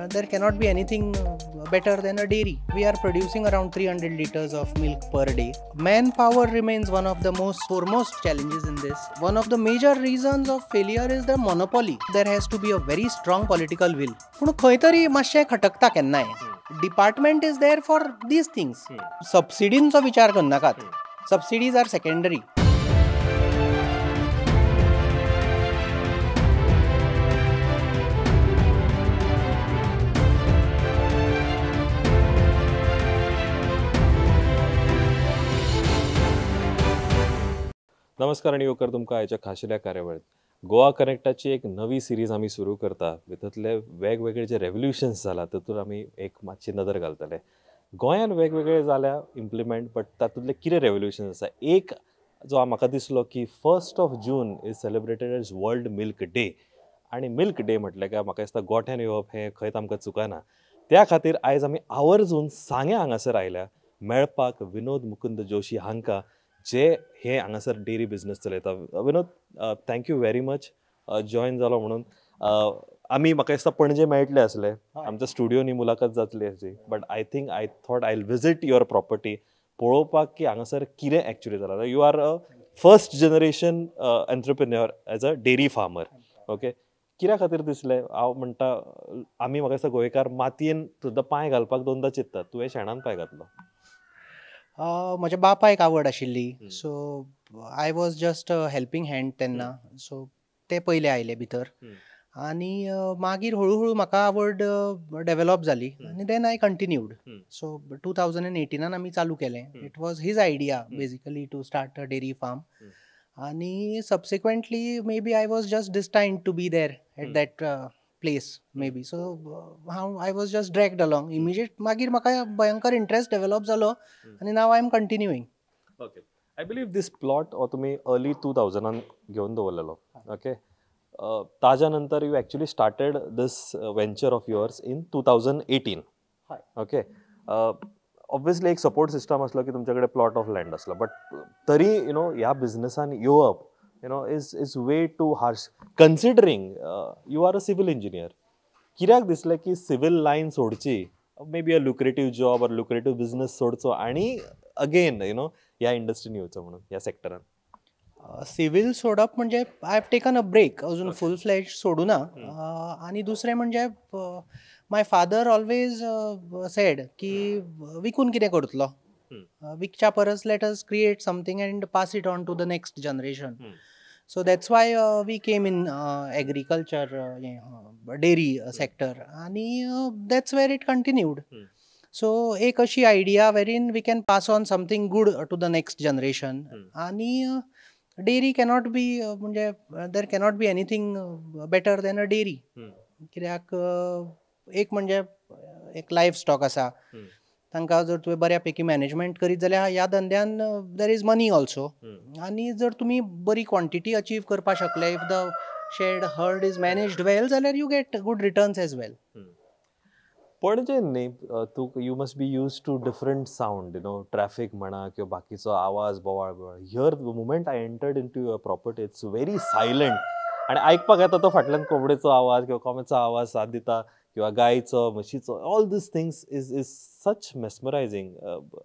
there cannot be anything better than a dairy. We are producing around 300 litres of milk per day. Manpower remains one of the most foremost challenges in this. One of the major reasons of failure is the monopoly. There has to be a very strong political will. पूण खंय तरी मातशें खटकता केन्नाय. Department is there for these things. सबसिडींचो विचार करनाकात. Subsidies are secondary. नमस्कार आनी येवकार तुमकां आयच्या खाशेल्या कार्यावळीत. गोवा कनेक्टाची एक नवी सिरीज आमी सुरू करता. भितरले वेगवेगळे जे रेवल्युशन्स जाला तातूंत आमी एक मातशी नदर घालतले. गोंयान वेगवेगळे जाल्या इम्प्लिमेंट, बट तातूंतले कितें रेवल्युशन आसा. एक जो म्हाका दिसलो की 1 June is celebrated as world milk day. आनी मिल्क डे म्हटलें काय म्हाका दिसता गोठ्यान येवप हें खंयच आमकां चुकना. त्या खातीर आयज आमी आवर्जून सांगें हांगासर आयल्या मेळपाक विनोद मुकुंद जोशी हांकां, जे हे हांगासर डेअरी बिजनस चलयता. Vinod, thank you very much join जालो म्हणून. आमी म्हाका दिसता पणजे मेळटले आसले, आमच्या स्टुडियोनी मुलाखत जातली आसली, but I think I thought I will visit your property पळोवपाक की हांगासर कितें एक्चुअली जालां. You are a first generation entrepreneur as a dairy farmer. Okay, कित्या खातीर दिसलें? हांव म्हणटा आमी म्हाका दिसता गोंयकार मातयेन सुद्दां पांय घालपाक दोनदां चिंततात, तुवें शेणान पांय घातलो. म्हज्या बापायक आवड आशिल्ली, so I was just helping hand तेन्ना. सो ते पयले आयले भितर आनी मागीर हळू हळू म्हाका आवड डेवलप जाली आनी then I continued. सो 2018 आमी चालू केलें. It was his idea basically to start a dairy farm. आनी subsequently maybe I was just destined to be there at that place maybe. So हांव I was just dragged along immediate. मागीर म्हाका भयंकर interest develop जालो आनी now I am continuing. Okay, I believe this plot हो तुमी early 2000 घेवन दवरलेलो. Okay, ताज्या नंतर you actually started this venture of yours in 2018. Okay, obviously एक सपोर्ट सिस्टम आसलो की तुमचे कडेन प्लॉट ऑफ लँड आसलो, बट तरी you know ह्या बिजनसान येवप you know is way too harsh considering you are a civil engineer. कित्याक दिसलें की सिवील लायन सोडची, maybe a lucrative job or lucrative business सोडचो आनी अगेन you know ह्या इंडस्ट्रीन येवचो म्हणून, ह्या सेक्टरान? सिवील सोडप म्हणजे I have taken a break, अजून फूल फ्लॅज सोडूं ना. आनी दुसरें म्हणजे my father always said की विकून कितें करतलो, विकच्या परस let us create something and pass it on to the next generation. So that's why we came in agriculture, dairy sector, आनी that's where it continued. So एक अशी idea wherein we can pass on something good to the next generation. आनी dairy cannot be म्हणजे there cannot be anything better than a dairy. कित्याक एक म्हणजे एक life stock आसा, तांकां जर तुवें बऱ्या पैकी मॅनेजमेंट करीत जाल्यार ह्या धंद्यान there is money also. आनी जर तुमी बरी क्वॉन्टिटी अचीव करपाक शकले, if the shed herd is managed well, जाल्यार you get good returns as well. Panaji न्ही तूं you must be used to different sound, you know traffic म्हणा किंवा बाकीचो आवाज बोवाळ बोवाळ. Here the moment I entered into your property it's very silent. आनी आयकपाक येता तो फाटल्यान कोंबडेचो आवाज किंवा कोंब्याचो आवाज साथ दिता किंवा गायचो म्हशीचो. All these things is such mesmerising.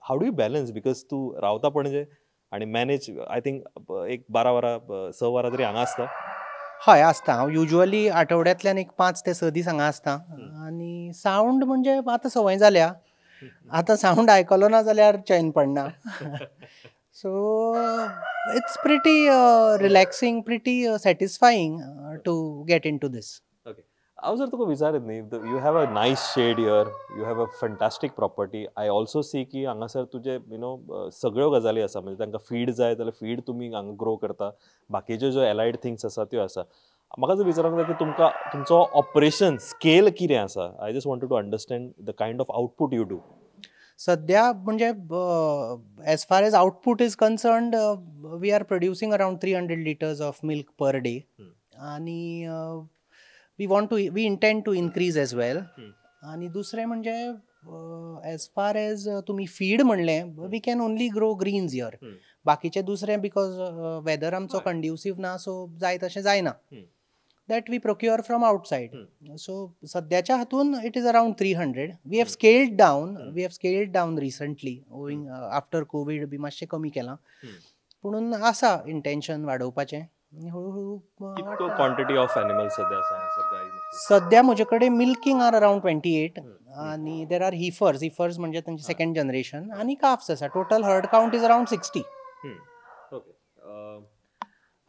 How do you balance? Because तूं रावता पणजे आनी मॅनेज I think एक 12 वरां 6 वरां तरी हांगा आसता. हय आसता. हांव युज्युअली आठवड्यांतल्यान एक 5 ते 6 दीस हांगा आसता. आनी सावंड म्हणजे आतां संवय जाल्या, आतां सावंड आयकलो ना जाल्यार चैन पडना. So it's pretty relaxing, pretty satisfying to get into this. Okay, हांव जर तुका विचारीत न्ही, you have a nice shed here, you have a fantastic property. I also see की हांगासर तुजे you know सगळ्यो गजाली आसा, म्हणजे तांकां फीड जाय जाल्यार फीड तुमी हांगा ग्रो करता, बाकीच्यो ज्यो एलायड थिंग्स आसा त्यो आसा. म्हाका जर विचारूंक जाय की तुमकां तुमचो ऑपरेशन स्केल कितें आसा, I just wanted to understand the kind of output you do. सद्या म्हणजे as far as output is concerned, we are producing around 300 litres of milk per day. आनी we intend to increase as well. आनी दुसरें म्हणजे as far as तुमी feed म्हणलें, we can only grow greens here. बाकीचे दुसरें because weather आमचो कंड्युसीव ना, सो जाय तशें जायना. That we procure from outside. So सद्याच्या हातून it is around 300. We have scaled down. We have scaled down recently, owing after Covid बी मातशें कमी केलां. पुणून आसा इंटेन्शन वाडोवपाचें आनी हळू हळू कितको क्वॉन्टिटी ऑफ एनिमल्स सध्या आसा हांगासर गाय? सद्या म्हजे कडेन milking are around 28 आनी there are heifers. Heifers म्हणजे तांचे सेकंड जनरेशन आनी काफ्स आसा. Total herd count is around 60. Okay,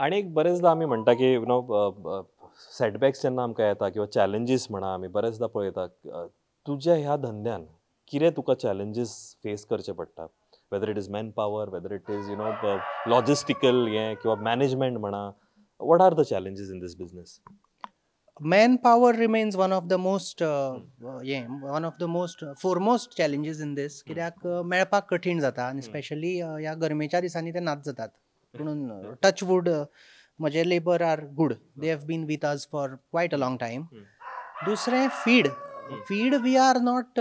आनी एक बरेचदा आमी म्हणटा की you know setbacks जेन्ना आमकां येता किंवा चॅलेंजीस म्हणा, आमी बरेचदा पळयता, तुज्या ह्या धंद्यान कितें तुका चॅलेंजीस फेस करचे पडटा, whether it is man power, whether it is logistical हें किंवा मॅनेजमेंट म्हणा, what are the challenges in this business? Manpower remains one of the most हें one of the most foremost challenges in this, कित्याक मेळपाक कठीण जाता आनी specially ह्या गरमेच्या दिसांनी ते नाच जातात. पुणून टच वूड, म्हजे labour are good. They have been with us for quite a long time. दुसरें feed. Feed we are not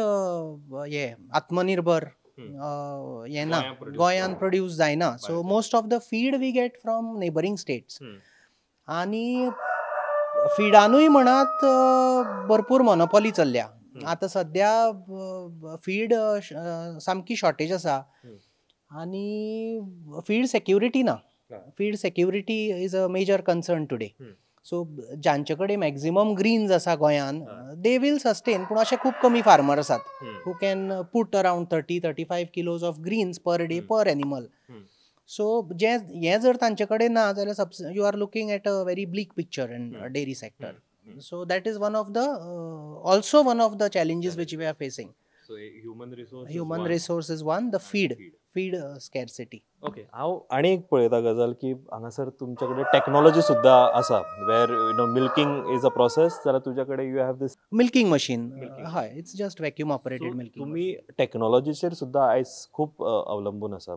हे आत्मनिर्भर हें ना. गोंयान प्रोड्यूस जायना, so most of the feed we get from neighbouring states. आनी फिडानूय म्हणात भरपूर मोनोपॉली चल्ल्या. आतां सद्या फीड सामकी शॉर्टेज आसा आनी फीड सेक्युरिटी ना. Feed security is a major concern today. So ज्यांचे कडेन मॅक्झिमम ग्रीन्स आसा गोंयान, they will sustain. पूण अशे खूब कमी फार्मर आसात who can put around 30-35 kilos of greens per day per animal. So जे हें जर तांचे कडेन ना जाल्यार subs you are looking at a very bleak picture in dairy sector. So that is one of the also one of the challenges which we are facing. So human resource. Human resource is one, the feed scarcity. Okay, हांव आनी एक पळयता गजाल की हांगासर तुमच्या कडेन technology सुद्दां आसा, where milking is a process, जाल्यार तुज्या कडेन you have this milking machine. हय, it's just vacuum operated milking. तुमी टॅक्नॉलॉजीचेर सुद्दां आयज खूब अवलंबून आसा.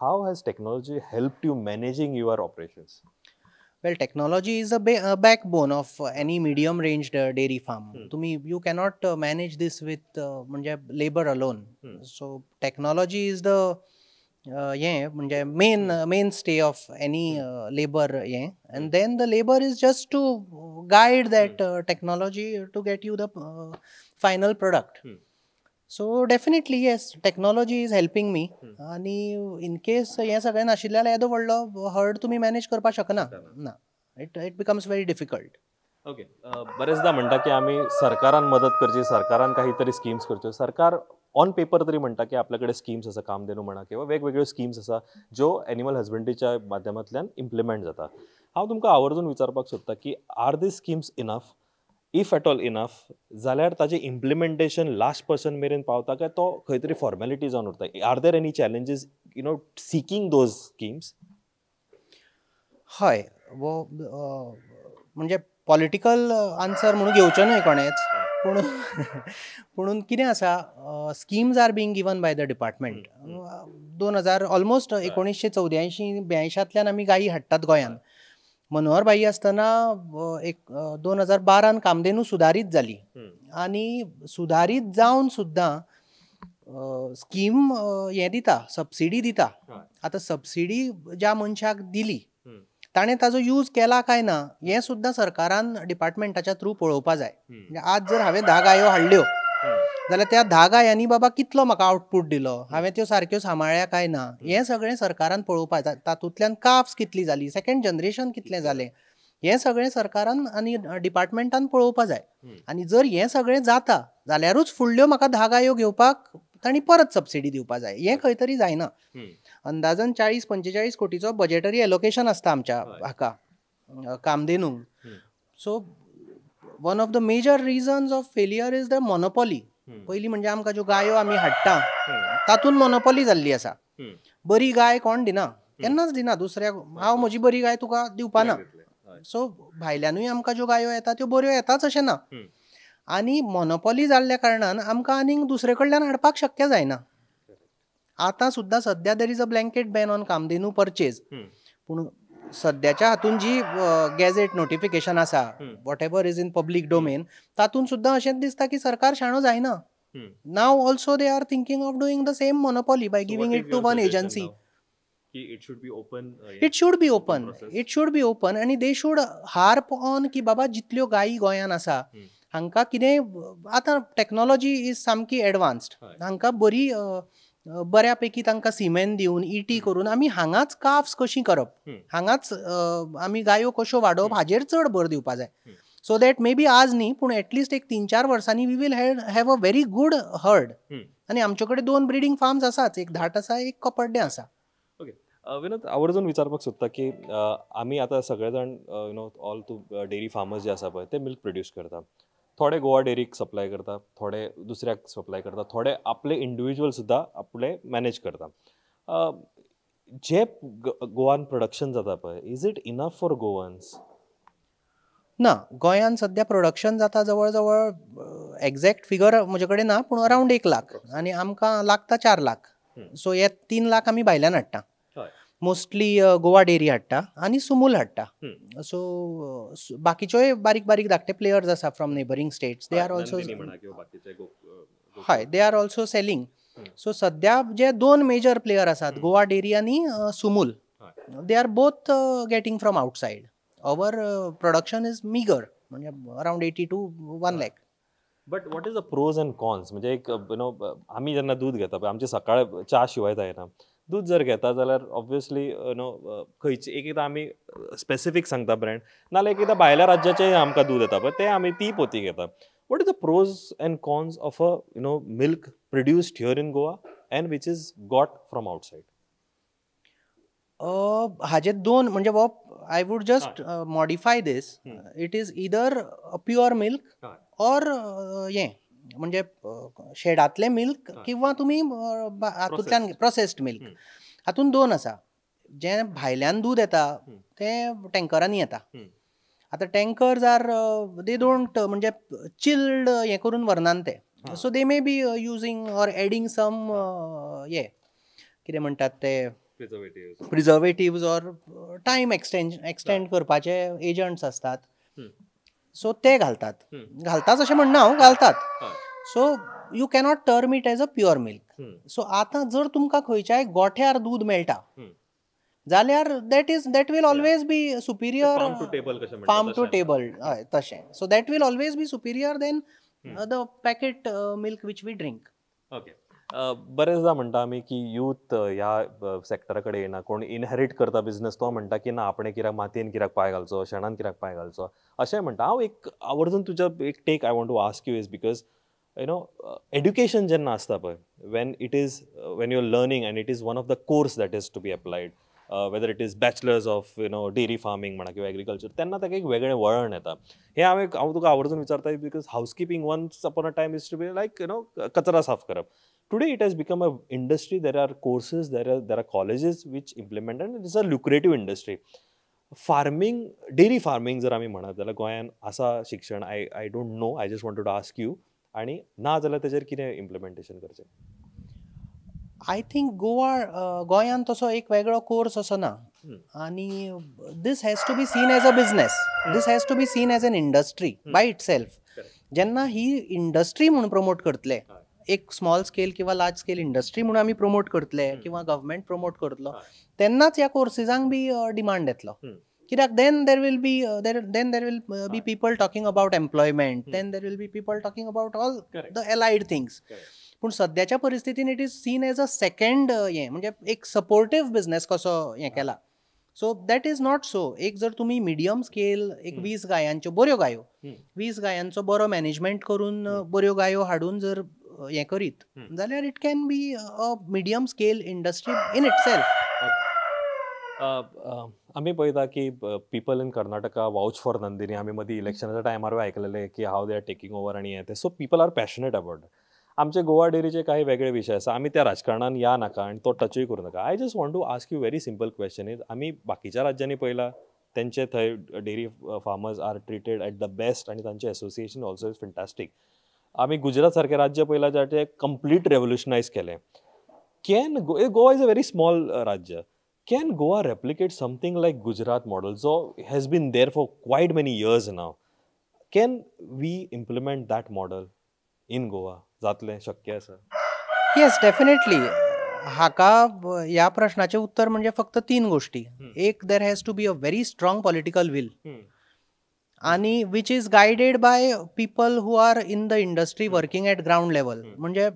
How has technology help you managing your operations? Well, technology is a backbone of any medium ranged dairy farm. तुम्ही you cannot manage this with म्हणजे labor alone. So technology is the हें म्हणजे mainstay of any labor हें, and then the labor is just to guide that technology to get you the final product. So definitely yes, technology is helping me. आनी in case हें सगळें नाशिल्लें जाल्यार येदो व्हडलो हर्ड तुमी मॅनेज करपाक शकना ना. It becomes very difficult. Okay, बरेचदा म्हणटा की आमी सरकारान मदत करची, सरकारान काही तरी स्किम्स करच्यो. सरकार ऑन पेपर तरी म्हणटा की आपल्या कडेन स्किम्स आसा, कामधेनू म्हणा किंवा वेगवेगळ्यो स्किम्स आसा ज्यो एनिमल हजबंड्रीच्या माध्यमांतल्यान इम्प्लिमेंट जाता. हांव तुमकां आवर्जून विचारपाक सोदता की are these schemes enough? If at all enough जाल्यार ताजें इम्प्लिमेंटेशन लास्ट पर्सन मेरेन पावता काय तो खंय तरी फॉर्मेलिटी जावन उरता? Are there any challenges seeking those schemes? हय, वो म्हणजे पॉलिटिकल आन्सर म्हणून घेवचें न्हय कोणेच, पूण पुणून कितें आसा, schemes are being given by the department. 2000, almost 1984 ब्यायशांतल्यान आमी गायी हाडटात गोंयांत. मनोहर भाई आसतना एक 2012न कामधेनू सुदारीत जाली आनी सुदारीत जावन सुद्दां स्कीम हें दिता, सबसिडी दिता. आतां सबसिडी ज्या मनशाक दिली ताणें ताजो यूज केला काय ना हें सुद्दां सरकारान डिपार्टमेंटाच्या थ्रू पळोवपा जाय. म्हणजे आज जर हांवें 10 गायो हाडल्यो जाल्यार त्या 10 गायांनी बाबा कितलो म्हाका आवटपूट दिलो, हांवें त्यो सारक्यो सांबाळ्ळ्या काय ना, हें सगळें सरकारान पळोवपा जाय. तातूंतल्यान काफ्स कितली जाली, सेकंड जनरेशन कितलें जालें, हें सगळें सरकारान आनी डिपार्टमेंटान पळोवपा जाय. आनी जर हें सगळें जाता जाल्यारूच फुडल्यो म्हाका 10 गायो घेवपाक तांणी परत सबसिडी दिवपा जाय. हें खंय तरी जायना. अंदाजान 40-45 कोटीचो बजेटरी एलोकेशन आसता आमच्या हाका कामधेनूंक. So one of the major reasons of failure is the monopoly. पयलीं म्हणजे आमकां ज्यो गायो आमी हाडटा तातूंत मोनोपॉली जाल्ली आसा. बरी गाय कोण दिना, केन्नाच दिना दुसऱ्याक. हांव म्हजी बरी गाय तुका दिवपा ना. सो भायल्यानूय आमकां ज्यो गायो येता त्यो बऱ्यो येताच अशें ना. आनी मोनोपॉली जाल्ल्या कारणान आमकां आनीक दुसरे कडल्यान हाडपाक शक्य जायना. आतां सुद्दां सद्या there is a blanket ban on Kamdhenu purchase. पूण सद्याच्या हातून जी गॅझेट नोटिफिकेशन आसा, whatever is in public domain, तातूंत सुद्दां अशेंच दिसता की सरकार शाणो जायना. Now also they are thinking of doing the same monopoly by giving it to one agency. की it should be open? It should be open, it should be open आनी they should harp on की बाबा जितल्यो गायी गोंयान आसा हांकां कितें, आतां टॅक्नोलॉजी is सामकी एडवान्स्ड, हांकां बरी बऱ्या पैकी तांकां सिमेन दिवन इटी करून आमी हांगाच काफ्स कशी करप, हांगाच आमी गायो कश्यो वाडोवप हाजेर चड भर दिवपा जाय. सो that may be आज न्ही पूण एटलिस्ट एक 3-4 वर्सांनी we will have a very good herd. आनी आमचे कडेन 2 ब्रिडींग फार्म्स आसाच, एक धाट आसा, एक कपड्डें आसा. ओके विनोद, आवर्जून विचारपाक सोदता की आमी आतां सगळे जाण you know all तूं डेरी फार्मर्स जे आसा पळय ते मिल्क प्रोड्यूस करता, थोडे गोवा डेरीक सप्लाय करता, थोडे दुसऱ्याक सप्लाय करता, थोडे आपले इंडिविज्युअल सुद्दां आपले मॅनेज करता. जे गोवान प्रोडक्शन जाता पळय, is it enough for Goans? ना, गोंयान सद्या प्रोडक्शन जाता जवळ जवळ, एग्जॅक्ट फिगर म्हजे कडेन ना, पूण अरावंड 1 लाख आनी आमकां लागता 4 लाख. सो हे 3 लाख आमी भायल्यान हाडटा, मोस्टली गोवा डेअरी हाडटा आनी सुमूल हाडटा. सो बाकीच्योय बारीक बारीक धाकटे प्लेयर्स आसा from neighbouring states, they are also, हय, they are also selling. So सद्या जे 2 मेजर प्लेयर आसात, गोवा डेअरी आनी Sumul, they are both getting from outside. Our production is meagre, म्हणजे around 80 to 1 lakh. But what is the pros and cons? म्हणजे एक you know आमी जेन्ना दूद घेता पळय, आमचे सकाळ च्या शिवाय जायना, दूद जर घेता जाल्यार ऑब्वियसली you know खंयची एक एकदां आमी स्पेसिफीक सांगता ब्रँड, नाल्यार एक एकदां भायल्या राज्याचें आमकां दूद येता पळय तें आमी ती पोती घेता. What is the pros and cons of a you know milk produced here in Goa and which is got from outside? हाजे दोन म्हणजे I would just modify this. It is either pure milk or हें म्हणजे शेडांतलें milk किंवा तुमी हातूंतल्यान processed milk. हातूंत दोन आसा, जें भायल्यान दूद येता तें टँकरांनी येता. आतां tankers are they don't म्हणजे चिल्ड हें करून व्हरनात ते, so they may be using or adding some हें कितें म्हणटात ते प्रिजर्वेटिव्स ऑर टायम एक्सटेंड करपाचे एजंट्स असतात, सो ते घालतात, घालतात अशें म्हणना हांव, घालतात. So you cannot term it as a pure milk. So आतां जर तुमकां खंयच्याय गोठ्यार दूद मेळटा जाल्यार that is that will always be superior, farm to table, हय तशें. So that will always be superior than the packet milk which we drink. Okay, बरेचदा म्हणटा आमी की यूथ ह्या सेक्टरा कडेन येना, कोण इनहेरीट करता बिजनस तो म्हणटा की ना आपणें कित्याक मातयेन कित्याक पांय घालचो, शेणान कित्याक पांय घालचो अशें म्हणटा. हांव एक आवर्जून तुज्या एक take I want to ask you is because you know education जेन्ना आसता पळय, when it is when you are learning and it is one of the course that is to be applied, whether it is bachelors of you know dairy farming म्हणा किंवा agriculture, तेन्ना ताका एक वेगळें वळण येता. हें हांव तुका आवर्जून विचारता because housekeeping once upon a time is to be like you know कचरा साफ करप. Today it has become a industry, there are courses, there are colleges which implement and it's a lucrative industry. Farming, dairy farming जर आमी म्हणत जाल्यार गोंयान आसा शिक्षण, I don't know, I just wanted to ask you, आनी ना जाल्यार तेजेर कितें इम्प्लिमेंटेशन करचें? I think Goa गोंयान तसो एक वेगळो कोर्स असो ना, आनी this has to be seen as a business, this has to be seen as an industry by itself. जेन्ना ही इंडस्ट्री म्हूण प्रमोट करतले, एक स्मॉल स्केल किंवा लार्ज स्केल इंडस्ट्री म्हणून आमी प्रमोट करतले किंवा गव्हर्मेंट प्रमोट करतलो, तेन्नाच ह्या कोर्सीसांक बी डिमांड येतलो. कित्याक then there will be then there will be people talking about employment, then there will be people talking about all the allied things. पूण सद्याच्या परिस्थितीन it is seen as a second हें म्हणजे एक सपोर्टीव बिजनेस कसो हें केला. So that is not so. एक जर तुमी मिडियम स्केल एक 20 गायांच्यो बऱ्यो गायो, 20 गायांचो बरो मॅनेजमेंट करून बऱ्यो गायो हाडून जर हें करीत जाल्यार it can be a medium scale industry in itself. आमी पळयता की people in Karnataka vouch for Nandini. आमी मदीं इलेक्शनाच्या टायमारूय आयकलेलें की how they are taking over आनी हें तें. So people are passionate about. आमचे गोवा डेअरीचे काही वेगळे विशय आसा, आमी त्या राजकारणान या नाका आनी तो टचूय करूं नाका. I just want to ask you very simple question is, आमी बाकीच्या राज्यांनी पळयला तेंचे थंय dairy farmers are treated at the best आनी तांचें एसोसिएशन ऑल्सो is fantastic. आमी गुजरात सारकें राज्य पळयलां जाचें कंप्लीट रेवोल्युशनायज केलें. Can Goa is a very small राज्य, can Goa replicate something like Gujarat model जो has been there for quite many years now? Can we implement that model in Goa? जातलें, शक्य आसा? Yes, definitely. हाका ह्या प्रश्नाचें उत्तर म्हणजे फक्त तीन गोष्टी. एक, there has to be a very strong political will आणि which is guided by people who are in the industry, working at ground level, म्हणजे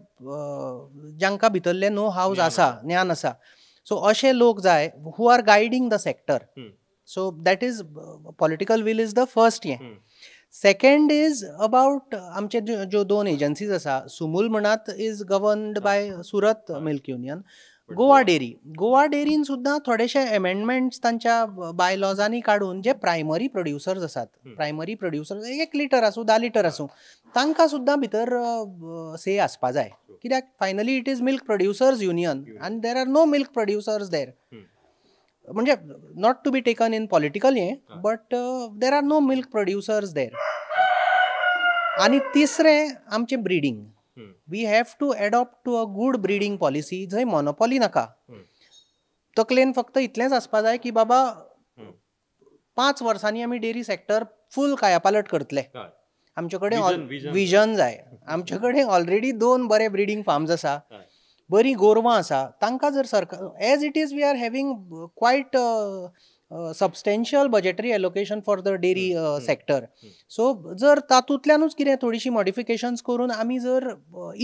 जांकां भितरलें नो हाव आसा, ज्ञान आसा. सो अशे लोक जाय who are guiding the sector. So that is political will is the first. हें सेकंड is about आमचे ज्यो दोन एजन्सीज आसा, सुमूल म्हणात is governed by Surat Milk Union, Goa Dairy. Goa डेअरीन सुद्दां थोडेशे एमेंडमेंट्स तांच्या बायलॉजांनी काडून जे प्रायमरी प्रोड्युसर्स आसात, प्रायमरी प्रोड्युसर्स 1 लिटर आसूं, 10 लिटर आसूं, तांकां सुद्दां भितर से आसपा जाय. कित्याक finally it is milk producers union आनी there are no milk producers there. म्हणजे not to be taken in political हें, but there are no milk producers there. आनी तिसरें आमचें breeding. We have to adopt to a good breeding policy जंय monopoly नाका. तकलेन फक्त इतलेंच आसपा जाय की बाबा, 5 वर्सांनी आमी डेअरी सेक्टर फूल कायापालट करतले. आमचे कडेन विजन जाय. आमचे कडेन ऑलरेडी दोन बरे ब्रिडींग फार्म्स आसा, बरीं गोरवां आसा. तांकां जर सरकार, as it is we are having quite substantial budgetary allocation for the dairy sector, so जर तातूंतल्यानूच कितें थोडीशी मॉडिफिकेशन्स करून आमी जर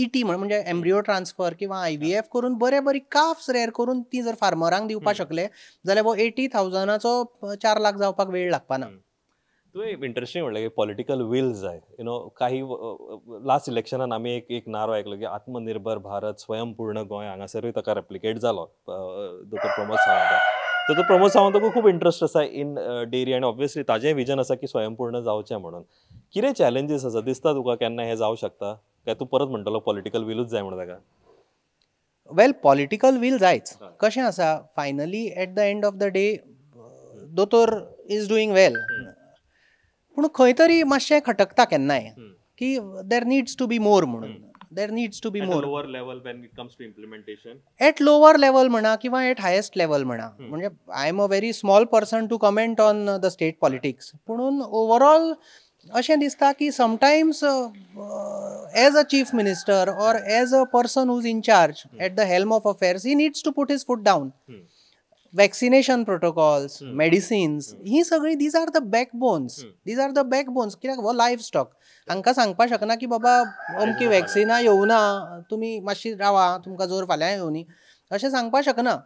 इटी म्हणजे एम्ब्रियो ट्रान्सफर किंवा आयव्हीएफ करून बरे बरी काफ्स रेअर करून ती जर फार्मरांक दिवपाक शकले जाल्यार हो 80,000चो 4 लाख जावपाक वेळ लागपाना. तुवें इंटरेस्टिंग म्हणलें की पॉलिटिकल will जाय. You know काही लास्ट इलेक्शनान आमी एक एक नारो आयकलो की आत्मनिर्भर भारत, स्वयंपूर्ण गोंय. हांगासरूय ताका रेप्लिकेट जालो दोतोर प्रमोद सावंत. दोतोर प्रमोद सावंताकूय खूब इंट्रस्ट आसा इन डेअरी आनी ऑब्वियसली ताजें विजन आसा की स्वयंपूर्ण जावचें म्हणून. कितें चॅलेंजीस आसा, दिसता तुका केन्ना हें जावं शकता, काय तूं परत म्हणटलो पॉलिटिकल विलूच जाय म्हणून ताका? वेल, पॉलिटिकल will जायच. कशें आसा, finally at the end of the day दोतोर is doing well, पूण खंय तरी मातशें खटकता केन्नाय की there needs to be more म्हणून, there needs to be more. Lower level when it comes to implementation. At lower level म्हणा किंवा एट हायेस्ट लेवल म्हणा. म्हणजे I am a very small person to comment on the state politics, पुणून overall अशें दिसता की sometimes as a chief minister or as a person who's in charge at the helm of affairs, he needs to put his foot down. Vaccination protocols, medicines, ही सगळी these are the backbones, these are the backbones. कित्याक हो live stock, हांकां सांगपाक शकना की बाबा अमकी वॅक्सिनां येवना, तुमी मातशी रावा, तुमकां जोर फाल्यां येवनी, अशें सांगपाक शकना.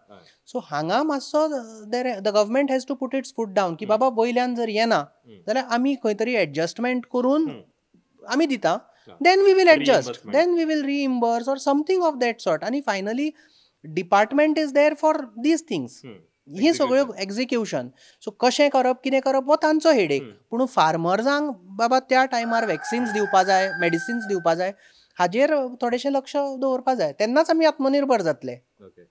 सो हांगा मातसो there the government has to put its foot down की बाबा, वयल्यान जर येना जाल्यार आमी खंय तरी एडजस्टमेंट करून आमी दिता, then we will adjust, then we will reimburse or something of that sort. आनी finally department is there for these things, ही सगळ्यो एक्झिक्युशन. सो कशें करप, कितें करप, हो तांचो हेडेक. पूण फार्मर्सांक बाबा त्या टायमार वॅक्सिन्स दिवपा जाय, मेडिसिन्स दिवपा जाय, हाजेर थोडेशें लक्ष दवरपा जाय. तेन्नाच आमी आत्मनिर्भर जातले. ओके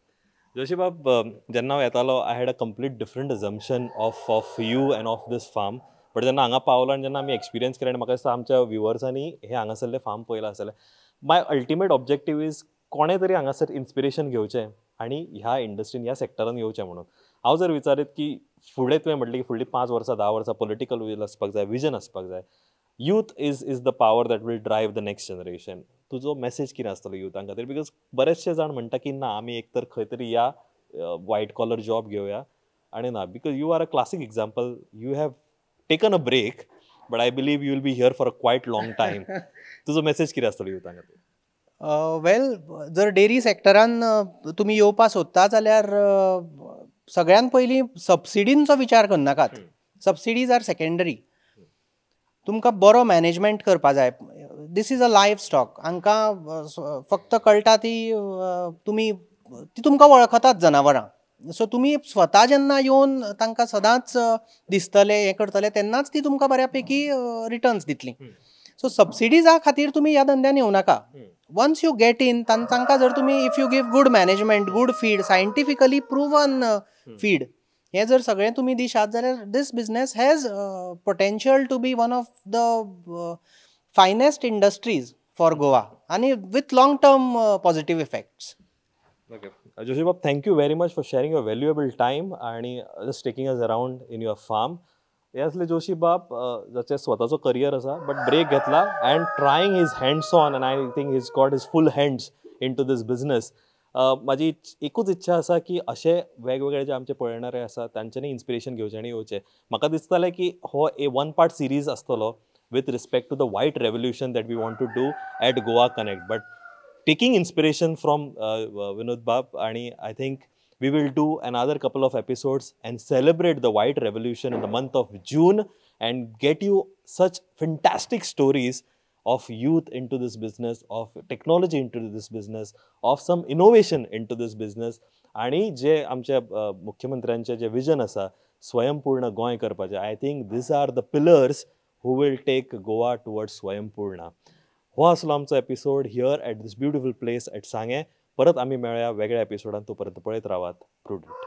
जोशी बाब, जेन्ना हांव येतालो, I had a complete different assumption of you and of this farm, but जेन्ना हांगा पावलो आनी जेन्ना आमी एक्सपिरियन्स केलें, आनी म्हाका दिसता आमच्या व्युवर्सांनी हें हांगासरलें फार्म पळयलां आसतलें. माय अल्टिमेट ऑब्जेक्टीव is कोणें तरी हांगासर इन्स्पिरेशन घेवचें आनी ह्या इंडस्ट्रीन, ह्या सेक्टरान येवचें म्हणून. हांव जर विचारीत की फुडें तुवें म्हटलें की फुडलीं 5 वर्सां, 10 वर्सां पॉलिटिकल will आसपाक जाय, विजन आसपाक जाय, youth is the power that will drive the next generation, तुजो मॅसेज कितें आसतलो युथां खातीर? Because बरेचशे जाण म्हणटा की ना, आमी एक तर खंय तरी या वायट कॉलर जॉब घेवया आनी ना, because you are a classic example. You have taken a break, but I believe you will be here for a quite long time. तुजो मॅसेज कितें आसतलो युथां खातीर? वेल, जर डेरी सेक्टरान तुमी येवपा सोदता जाल्यार सगळ्यात पयलीं सबसिडींचो विचार करनाकात. Subsidies are secondary. तुमकां बरो मॅनेजमेंट करपा जाय. This is a livestock. हांकां फक्त कळटा ती तुमी ती तुमकां वळखतात जनावरां. सो तुमी स्वता जेन्ना येवन तांकां सदांच दिसतले, हें करतले, तेन्नाच ती तुमकां बऱ्या पैकी रिटर्न्स दितली. सो सबसिडीजा खातीर तुमी ह्या धंद्यान येवं नाका. वन्स you get in, तांकां जर तुमी, if you give good management, good feed, scientifically proven feed, हें जर सगळें तुमी दिशात जाल्यार this business has potential to be one of the finest industries for Goa आनी with long term positive effects. Okay. Joshi Bab, thank you very much for sharing your valuable time आणि just taking us around in your farm. हे असले जोशी बाब, जाचे स्वताचो career आसा, but break घेतला and trying his hands on, and I think he's got his full hands into this business. म्हाजी एकूच इच्छा आसा की अशे वेगवेगळे जे आमचे पळयणारे आसा तांच्यांनी इन्स्पिरेशन घेवचें आनी येवचें. म्हाका दिसतालें की हो ए वन पार्ट सिरीज आसतलो with respect to the white revolution that we want to do at Goa Connect, but taking inspiration from Vinod Bab, आणि I think we will do another couple of episodes and celebrate the white revolution in the month of June and get you such fantastic stories of youth into this business, of technology into this business, of some innovation into this business. आणि जे आमच्या मुख्यमंत्र्यांचे जे vision आसा स्वयंपूर्ण गोंय करपाचें, I think these are the pillars who will take Goa towards स्वयंपूर्ण. हो आसलो आमचो episode here at this beautiful place at Sanguem. परत आमी मेळया वेगळ्या एपिसोडान, तो पर्यंत पळयत रावात प्रुडंट.